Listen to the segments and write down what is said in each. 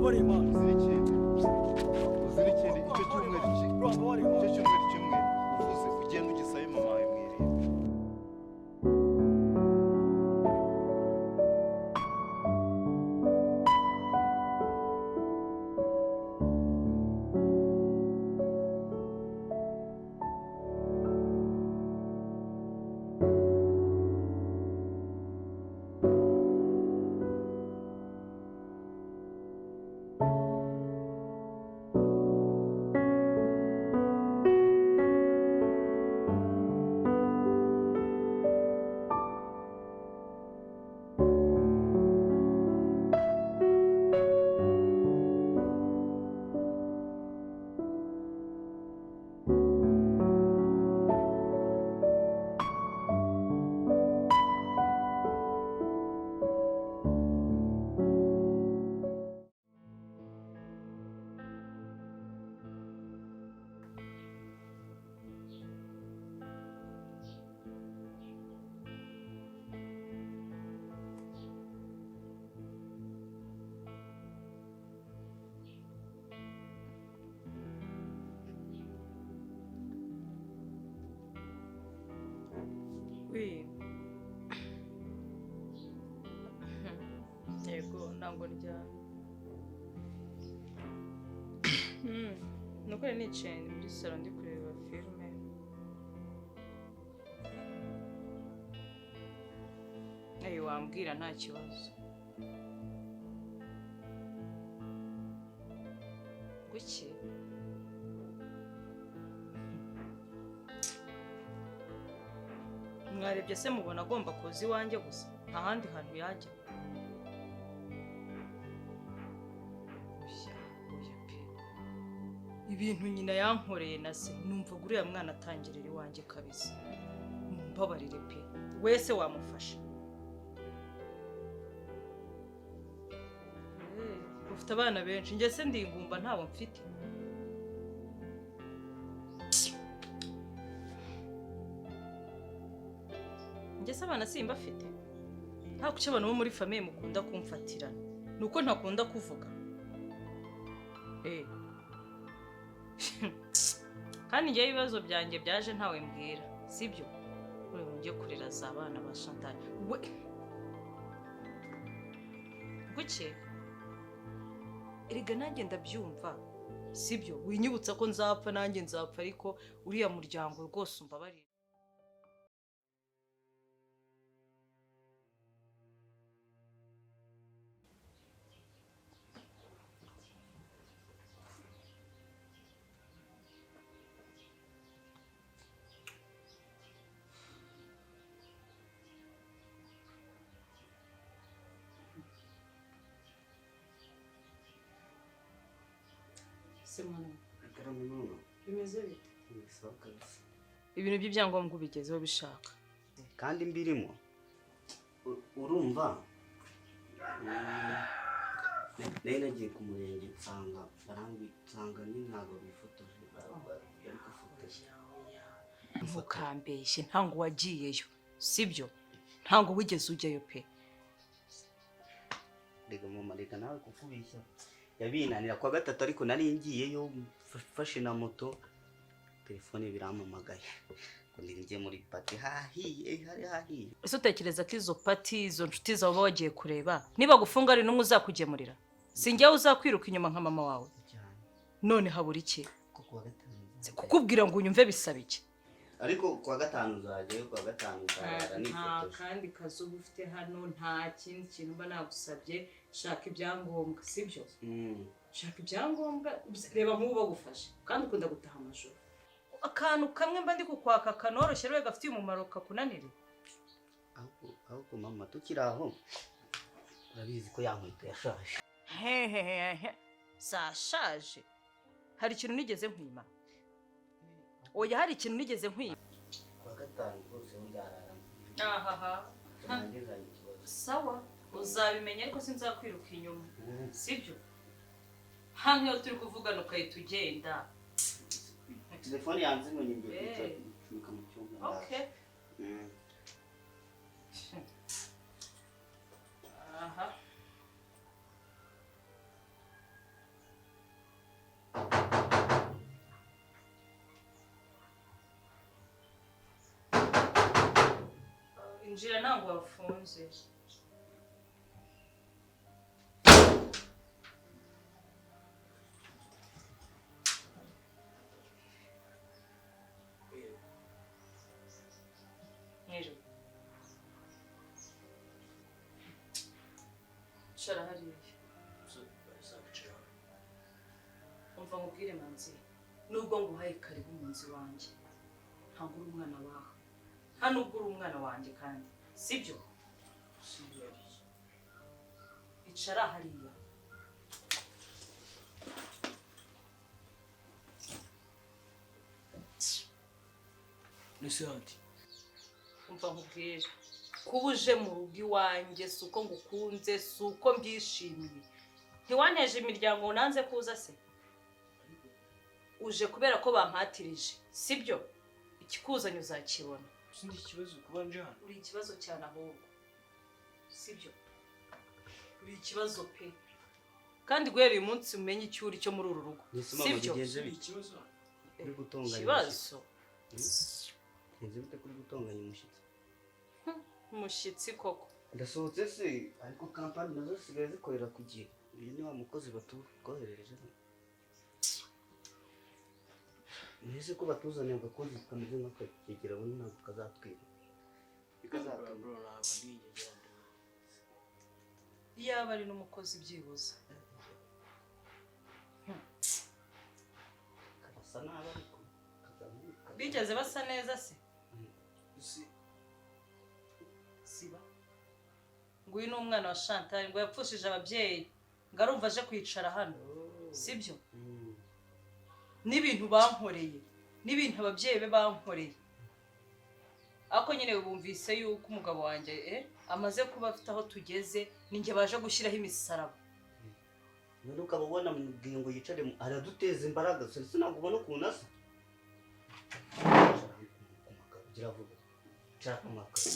Wambabariye, man. Uzi n'ikindi, uzi n'ikindi, Bro, wambabariye, man. Icyo cyumweru kimwe uvuze, ugenda ugisabe mama wawe mwiriye. Oui. Yego, ntabwo ndyamye. Nuko nari nicaye muri salo ndi kureba filime. Eyi, wambwira, nta kibazo. Guki? Mwarebye se mubona agomba kuza iwanjye gusa, nta handi hantu yajya? Oya, oya pe, ibintu nyina yankoreye na se, numvaga uriya mwana atangirira iwanjye kabisa. Mumbabarire pe. Wese wamufasha. Ufite abana benshi, njye se ndi ingumba? Ntabo mfite. Njye se abana simba afite? Nta kuki abantu bo muri famille mukunda kumfatirana, ni uko ntakunda kuvuga. Kandi njyewe ibibazo byanjye byaje ntawe mbwira, sibyo? Uri mujye kurera za bana ba Chantal we guke. Erega nanjye ndabyumva, sibyo? Winyibutsa ko nzapfa, nanjye nzapfa, ariko uriya muryango rwose umbabarire. Se mwana, Akarame mama. bimeze bite? Ni sawa kabisa. Ibintu by'ibyangombwa ubigezeho bishaka? Kandi mbirimo. Urumva? Nari nagiye ku murenge, nsanga barangwi, nsanga ni ntabwo bifotoje, bari gufotoza. Ntukambeshye, ntango wagiyeyo, sibyo? Ntango wigeze ujyayo pe. Reka mama, reka nawe kukubeshya. Yabinanira kwa gatatu, ariko nari ngiyeyo mfashe na moto, telefone birampamagaye ngo njye muri party, hahiye, hari hahiye. Ese utekereza ko izo party, izo nshuti zawe uba wagiye kureba, niba gufunga ari n'umwe uzakugemurira? Si njyewe uzakwiruka inyuma nka mama wawe? Cyane. None habura iki? Ko kuwa gatanu nzajyayo. Kukubwira ngo unyumve bisaba iki? Ariko kuwa gatanu nzajyayo, kuwa gatanu nzarara Nta nifotoje. kandi kazi uba ufite hano, nta kindi kintu mba nagusabye. Shaka ibyangombwa, sibyo? Mm. Shaka ibyangombwa. Reba nk'ubu bagufashe, kandi ukunda gutaha amajoro, akantu kamwe mba ndi kukwaka kanoroshye rero gafitiye umumaro kakunanire. Ahubwo mama, tukiri aho, urabizi ko ya nkweto yashaje. Hehehehe, zashaje? Hari ikintu nigeze nkwima? Oya, hari ikintu nigeze nkwima? Kuwa gatanu rwose nzarara Ahaha. turangizanye ikibazo. Sawa, uzabimenya, ariko sinzakwiruka inyuma, sibyo? Hano iyo turi kuvugana ukahita ugenda. Telefone yanze ngo ngiye kwicara mu cyumba. Okay. Aha. Injira, ntabwo wafunze. Mwiriwe. Icara hariya. Umva nkubwire Manzi, nubwo nguhaye karibu mu nzu iwanjye, ntabwo uri umwana wawe, nta nubwo uri umwana wanjye kandi, sibyo? Icara hariya. Nese auntie? Umva nkubwire, kuba uje mu rugo iwanjye si uko ngukunze, si uko mbyishimiye. Ntiwanteje imiryango nanze kuza se? Uje kubera ko bampatirije, sibyo? Ikikuzanye uzakibona. Sindi ikibazo kuba nje hano? Uri ikibazo cyane ahubwo, sibyo? Uri ikibazo pe, kandi guhera uyu munsi umenye icyo uri cyo muri uru rugo. Nese mama, Sibyo? bigenze Sindi bite? ikibazo hano. Uri gutonganya Ikibazo. umushyitsi? Bigenze bite kuri gutonganya umushyitsi? Umushyitsi koko. Ndasohotse se, ariko kampani nazo zisigaye zikorera ku gihe. Uyu ni wa mukozi batwoherereje. Mbese ko batuzaniye agakozi kameze nk'akakegera, ubundi ntabwo kazatwiba. Bro, bro, ntabwo ndi ingegera ndi. Iyaba ari n'umukozi byibuze. Karasa nabi ariko Bigeze basa neza se? Si Siba. Nguyu ni umwana wa Chantal, ngo yapfushije ababyeyi, ngo arumva aje kwicara hano, sibyo? N'ibintu bankoreye, n'ibintu ababyeyi be bankoreye, ariko nyine bumvise yuko umugabo wanjye amaze kuba afite aho tugeze, ninjye baje gushyiraho imisaraba. None ukaba ubona mubwiye ngo yicare araduteza imbaraga se? Ntabwo ubona ukuntu asa? Icara ku makaro, gira vuba, icara ku makaro.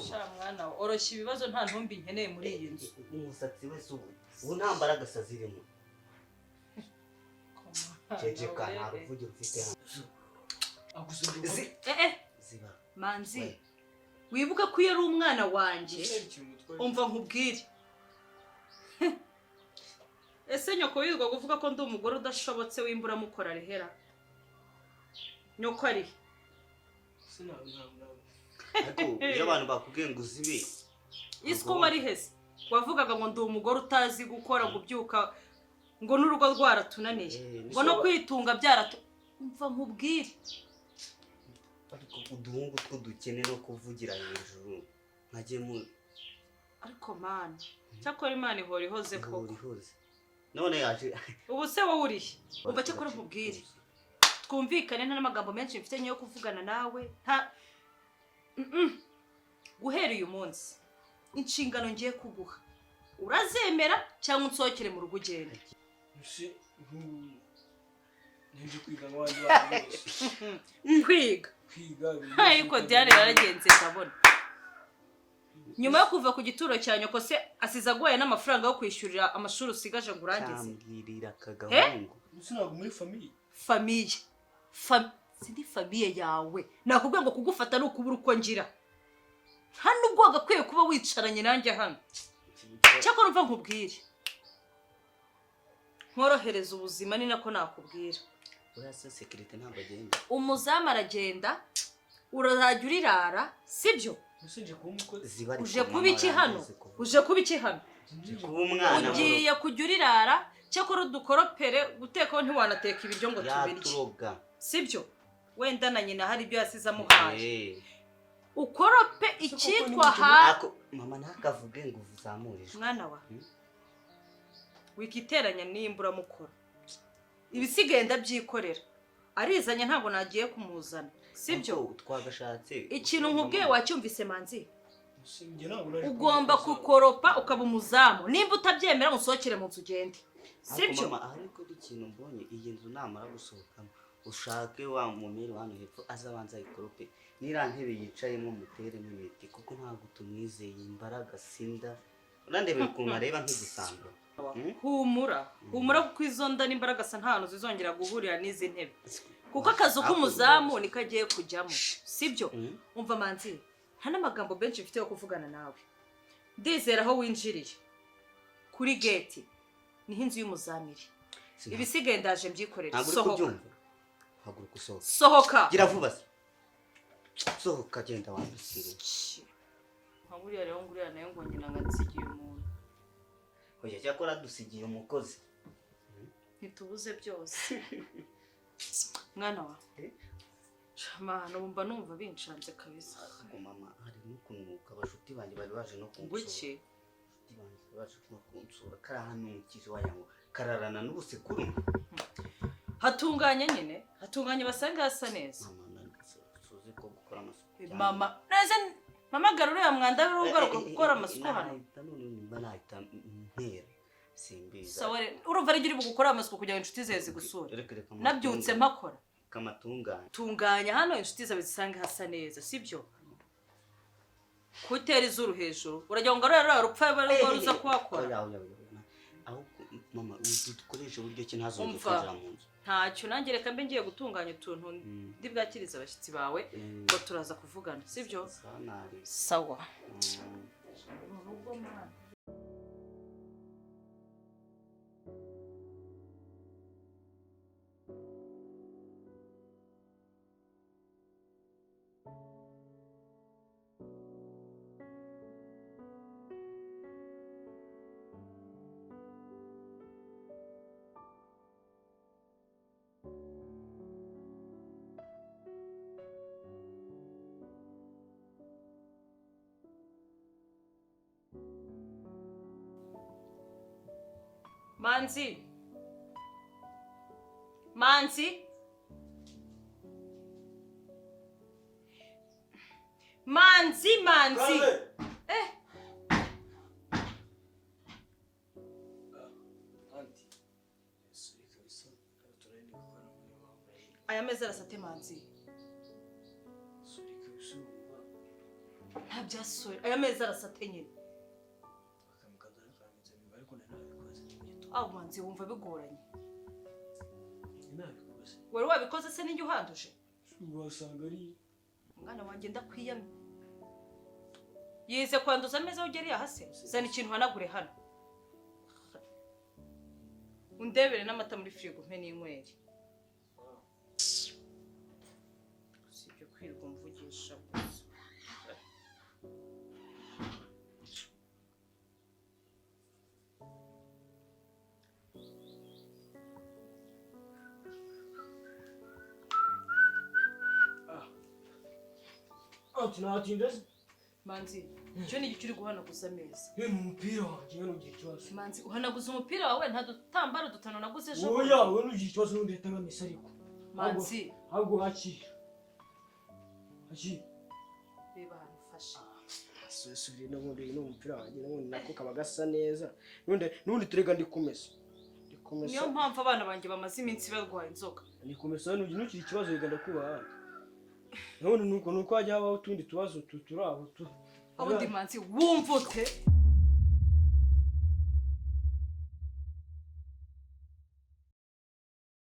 Sha mwana we, oroshya ibibazo, nta ntumbi nkeneye muri iyi nzu. Umusatsi wese ubu nta mbaraga se zirimo. Ceceka, nta ruvugiro ufite hano. Agusubye. Eh eh. Ziba. Manzi, We. wibuke ko iyo ari umwana wanjye. Umva nkubwire, ese nyoko wirirwa kuvuga ko ndi umugore udashobotse w'imburamukora rehera? Nyoko ari he? Ariko iyo abantu bakubwiye ngo uzibe. Isi ko wari hese wavugaga ngo ndi umugore utazi gukora, kubyuka, ngo n'urugo rwaratunaniye, ngo no kwitunga byaratu. Umva nkubwire. Ariko uduhungu tw'udukene no kuvugira hejuru nkagiye mu Ariko Mana, cyakora Imana ihora ihoze koko. Ihora ihoze. None yaje. Ubu se wowe urihe? Umva, cyakora nkubwire, twumvikane, nta n'amagambo menshi mfite yo kuvugana nawe, nta. Guhera uyu munsi inshingano ngiye kuguha urazemera cyangwa unsohokere mu rugo ugende. Ese nk'ubu nje kwiga nk'abandi bana bose. Kwiga? Kwiga ibintu. Ariko Diane yaragenze, ndabona nyuma yo kuva ku gituro cya nyoko se asize aguhaye n'amafaranga yo kwishyurira amashuri usigaje ngo urangize. Cyambwirira aka gahungu. Ese ntabwo muri famille? Famille? Sindi famille yawe. Nakubwiye ngo kugufata ni ukubura uko ngira. Nta nubwo wagakwiye kuba wicaranye nanjye hano. Cyakora umva nkubwire, nkorohereza ubuzima, ni nako nakubwira. Uriya se sécurité ntabwo agenda? Umuzamu aragenda, urazajya urirara, sibyo? Ese nje kuba umukozi? Ziba ariko. Uje Mama, kuba iki hano? arangize kuvuga. Uje kuba iki hano? Uje kuba umwana mu rugo. Ugiye kujya urirara, cyakora udukoropere, gutekaho ntiwanateka ibiryo ngo tubirye. Yaturoga. Sibyo? Wenda na nyina hari ibyo yasize amuhaye. Ukorope icyitwa koko ni ha Ako mama, ntakavuge ngo uzamure ijwi. Mwana wa, wikiteranya nimburamukoro, ibisigaye ndabyikorera. Arizanye, ntabwo nagiye kumuzana, sibyo? Ariko twagashatse. Ikintu nkubwiye wacyumvise, Manzi? Ese njye ntabwo naje kuba Ugomba umukozi. gukoropa ukaba umuzamu. Nimba utabyemera, musohokere mu nzu ugende. Ariko Sibyo? mama, ariko ikintu mbonye, iyi nzu namara gusohokamo ushake wa mumeri hano hepfo aza abanza ayikorope, n'iriya ntebe yicayemo muteremo imiti, kuko ntabwo tumwizeye imbaraga sinda. Urandebera ukuntu areba nk'igisambo. Humura, humura, kuko izo nda n'imbaraga asa nta hantu zizongera guhurira n'izi ntebe, kuko akazu k'umuzamu niko agiye kujyamo, sibyo? Umva Manzi. Nta n'amagambo benshi mfite yo kuvugana nawe. Ndizera aho winjiriye kuri gate niho inzu y'umuzamiri. Ibisigaye ndaje mbyikorera. Ntabwo uri Sohoka. kubyumva. Haguruka usohoka. Sohoka. Gira vuba se. Sohoka genda wambisire. Nka buriya rero nguriya nayo ngo nyina ngansigiye umuntu. Oya cyakora dusigiye umukozi. Ntitubuze byose. Mwana wa. Shamana mba numva binshanze kabisa. Ariko mama hari n'ukunuka abashuti banjye bari baje no kunsura. Nguki? Abashuti banjye bari baje no kunsura karahanukije wayango kararana n'ubusekuru. Hatunganye nyine, hatunganye basanga hasa neza. Mama suzi ko gukora amasuku. Mama, neze mama garura mwanda ugaruka gukora amasuku hano. None nimba nahita ntera simbiza. Sawa urumva ari uri bugukora amasuku kugira ngo inshuti zawe zigusure. Nabyutse mpakora. Kamatunganya. Tunganya hano inshuti zawe zisange hasa neza, sibyo? Kutera izuru hejuru. Uragira ngo rero rupfa ruza kuhakora. Oya. Aho mama dukoresha uburyo ki ntazongere kwinjira mu nzu. Ntacyo nanjye reka mbe ngiye gutunganya utuntu ndi bwakiriza abashyitsi bawe ngo turaza kuvugana, sibyo? Sawa. Manzi. Manzi. Manzi, Manzi. Eh. Anti. Sorry kabisa. Turende gukora muri mama. Aya meza arasate Manzi. Sorry kabisa. Nta byasore. Aya meza arasate nyine. Aho Manzi wumva bigoranye. Nabikoze. Wari wabikoze se n'injye uhanduje? Wasanga ari umwana wanjye ndakwiyamye. Yize kwanduza ameza ugeriye hasi. Zana ikintu uhanagure hano. Undebere n'amata muri frigo mpe n'inyweri. Sibyo kwirirwa mvugisha gusa. Manzi, icyo ni igice uri guhanaguza ameza. Ni umupira wanjye nugira ikibazo. Manzi, uhanaguza umupira wawe nta dutambaro dutanu naguze ejo. Oya, wowe nugira ikibazo n'undi yatanga amesa ariko. Manzi, ahubwo hakira. Hakira. Reba hano ufashe. Suri n'ubundi ni umupira wanjye n'ubundi nako kaba gasa neza. N'ubundi turega ndi kumesa. Niyo mpamvu abana banjye bamaze iminsi barwaye inzoka. Ndi kumesa nugira ikibazo rega ndakubaha. None nuko hajya habaho utundi tubazo turaho tu. Ubundi Manzi wumva ute?